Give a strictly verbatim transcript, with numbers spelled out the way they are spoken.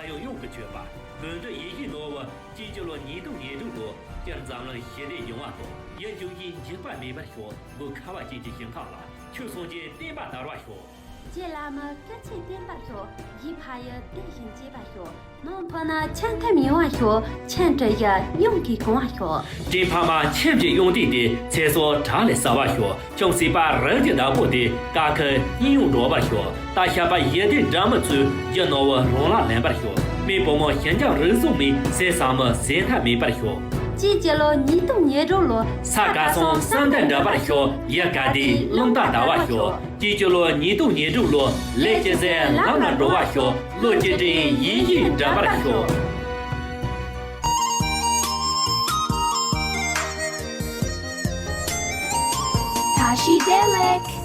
ཡང་ཡོངས་ཀྱི་མཆོད་པ། ཀུན་འདུས་ཡིད་བཞིན་ནོར་བུ། གཅིག་གྱུར་ལོ་ཉིས་སྟོང་ཉེར་དྲུག་ལོ། སྤྱིར་འཛམ་གླིང་ཞི་བདེ་ཡོང་བ་དང་། ཡིད་འགྱུ་བའི་འཇིགས་པ་མེད་པར་ཤོག་སྒོ་ཁ་བ་ཅན་གྱི་ཞིང་ཁམས་ལ། ཆོས་སངས་རྒྱས་བསྟན་པ་དར་བར་ཤོག་རྗེ་བླ་མའི་སྐུ་ཚེ་བརྟན་པར་ཤོག་རྗེ་ཕ་ཡུལ་བདེ་ཞིང་སྐྱིད་པར་ཤོག་ནང་ཕོ་ན་ཆ་མཐུན་ཡོང་བར་ཤོག་ཆོས་འབྲེལ་ཡུལ་ཡོངས་ཀྱིས་གང་བར་ཤོག་དྲིན་ཕ་མ་ཁྱིམ་གྱི་གཡུང་དྲུང་དེ། ཚེ་སྲོག་བྲག་ལས་ཟ་བར་ཤོག་ཆུང་སྲིད་པ་རི་གི་བདག་པོ་དེ། དཀའ་ཁུལ་གཉིད་ཡོང་འགྲོ་བར་ཤོག་རྟ་ཤ་པ་ཡི་དེ་འདྲ་མི་ཚོས། རྒྱུ་ནོར་བུ་རང་ལ་ལེན་པར་ཤོག་མི་བུ་མོ་ཞི་འཇམ་རིགས་གསུམ་མའི། སེམས་བཟང་མི་ཟད་མཐའ་མེད་པར་ཤོག་གཅིག་གྱུར་ལོ་ཉིས་སྟོང་ཉེར་དྲུག་ལོ། ས་ག་ཚང་བསམ་དོན་འགྲུབ་པར་ཤོག་ཡུལ་ག་དུས་རླུང་རྟ་དར་བར་ཤོག་གཅིག་གྱུར་ལོ་ཉིས་སྟོང་ཉེར་དྲུག་ལོ། ལས་ཀྱི་ཟས་ལམ་ལ་འགྲོ་བར་ཤོག་བློ་གཅིག་སྒྲིལ་ཡིད་བཞིན་འགྲུབ་པར་ཤོག Tashi Delek.